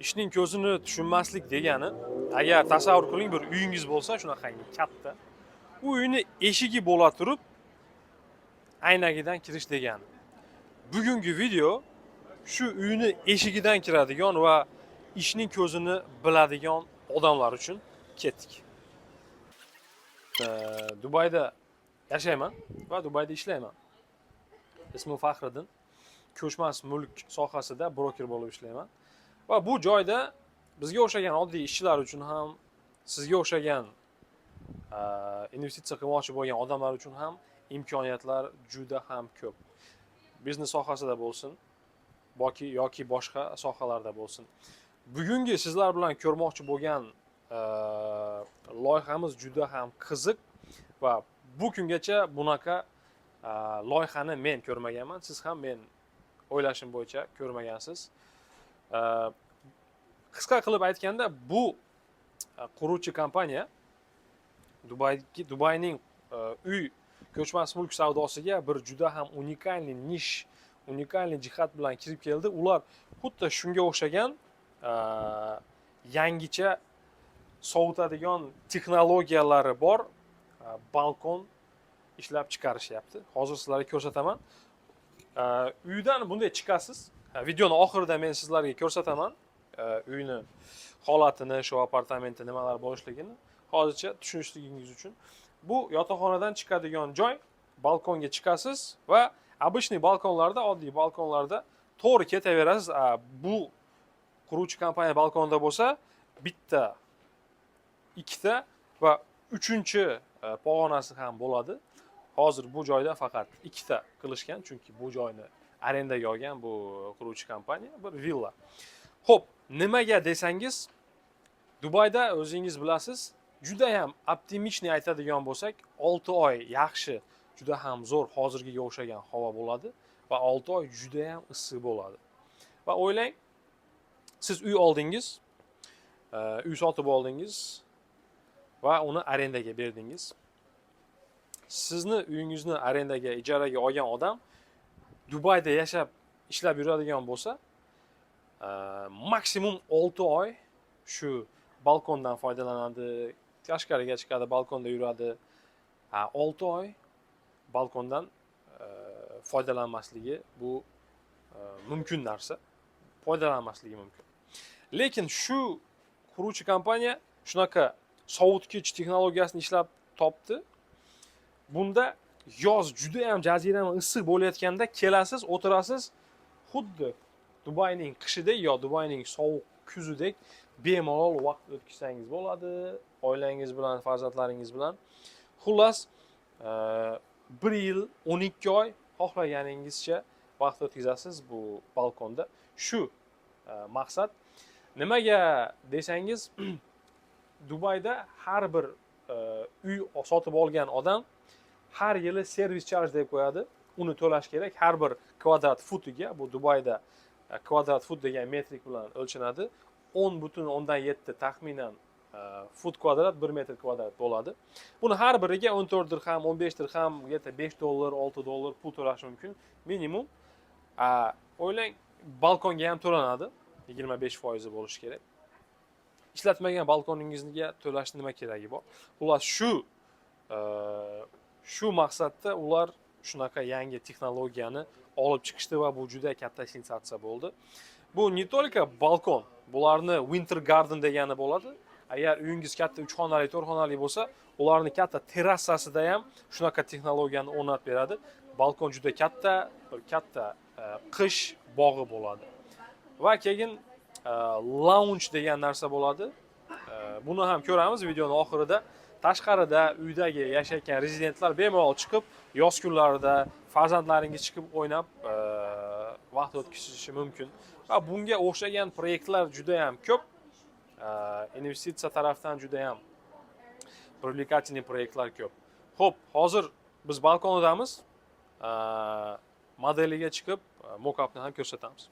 Ishning ko'zini tushunmaslik degani, agar tasavvur qiling, bir uyingiz bo'lsa, shunaqangi katta u uyni eshigi bo'la turib, aynagidan kirish degani. Bugungi video shu uyni eshigidan kiradigan va ishning ko'zini biladigan odamlar uchun. Ketdik. Dubayda yashayman va Dubayda ishlayman. Ismim Faxriddin, ko'chmas mulk sohasida broker bo'lib ishlayman va bu joyda bizga o'xshagan oddiy ishchilar uchun ham, sizga o'xshagan investitsiya qilmoqchi bo'lgan odamlar uchun ham imkoniyatlar juda ham ko'p, biznes sohasida bo'lsin yoki boshqa sohalarda bo'lsin. Bugungi sizlar bilan ko'rmoqchi bo'lgan loyihamiz juda ham qiziq va bu kungacha bunaqa loyihani men ko'rmaganman, siz ham, men o'ylashim bo'yicha, ko'rmagansiz. Qisqa qilib aytganda, bu quruvchi kompaniya Dubayning uy, ko'chmas mulk savdosiga bir juda ham уникальный nish, уникальный jihat bilan kirib keldi. Ular xuddi shunga o'xshagan yangicha sovutadigan texnologiyalari bor balkon ishlab chiqarishyapti. Hozir sizlarga ko'rsataman. Uydan bunday chiqasiz. Ha, videoni oxirida men sizlarga ko'rsataman uyni holatini, shu apartamenti nimalar bo'lishligini. Hozircha tushunishligingiz uchun, bu yotoqxonadan chiqadigan joy, balkonga chiqasiz va обычный balkonlarda, oddiy balkonlarda to'g'ri ketaverasiz. A bu quruvchi kompaniya balkonida bo'lsa, bitta, ikkita va uchinchi pog'onasi ham bo'ladi. Hozir bu joyda faqat ikkita qilishgan, chunki bu joyni arendaga olgan bu quruvchi kompaniya, bir villa. Ho'p, nimaga desangiz, Dubayda, o'zingiz bilasiz, judayam оптимичный aytadigan bo'lsak, 6 oy yaxshi, juda ham zo'r, hozirgiga o'xshagan havo bo'ladi va 6 oy judayam issiq bo'ladi. Va o'ylang, siz uy oldingiz, uy sotib oldingiz va uni arendaga berdingiz. Sizni uyingizni arendaga, ijaraga olgan odam Dubayda yashab, ishlab yuradigan bo'lsa, maksimum 6 oy shu balkondan foydalanadi, tashqariga chiqadi, balkonda yuradi. Ha, 6 oy balkondan foydalanmasligi bu mumkin narsa, foydalanmasligi mumkin. Lekin shu quruvchi kompaniya shunaqa sovutgich texnologiyasini ishlab topdi. Bunda yoz judayam jazirama issiq bo'layotganda kelasiz, o'tirasiz, xuddi Dubayning qishidek yo Dubayning sovuq kuzidek bemalol vaqt o'tkazsangiz bo'ladi oilangiz bilan, farzandlaringiz bilan. Xullas, bir yil 12 oy xohlaganingizcha vaqt o'tkazasiz bu balkonda. Shu maqsad. Nimaga desangiz, Dubayda har bir uy sotib olgan odam har yili service charge deb qo'yadi, uni to'lash kerak har bir kvadrat futiga. Bu Dubayda kvadrat fut degan metrik bilan o'lchanadi. 10,7 taxminan fut kvadrat 1 metr kvadrat bo'ladi. Buni har biriga 14 dirham, 15 dirham, где то 5 dollar, 6 dollar pul to'lash mumkin minimum. A, o'ylang, balkonga ham to'lanadi, 25 foizi bo'lishi kerak. Ishlatmagan balkoningizga to'lashni nima keragi bor? Xullas, shu maqsadda ular shunaqa yangi texnologiyani olib chiqishdi va bu juda katta sensatsiya bo'ldi. Bu не только balkon, bularni winter garden degani bo'ladi. Agar uyingiz katta, uch xonali, to'rt xonali bo'lsa, ularni katta terrasasida ham shunaqa texnologiyani o'rnatib beradi. Balkon juda katta, bir katta qish bog'i bo'ladi va keyin lounge degan narsa bo'ladi. Buni ham ko'ramiz videoni oxirida. Tashqarida uydagi yashayotgan rezidentlar bemalol chiqib, yoz kunlarida farzandlaringiz chiqib o'ynab, vaqt o'tkazishi mumkin. Va bunga o'xshagan proyektlar juda yam ko'p. Investitsiya tarafdan juda yam привлекательный proyektlar ko'p. Ho'p, hozir biz balkonidamiz. Modeliga chiqib, mokapni ham ko'rsatamiz.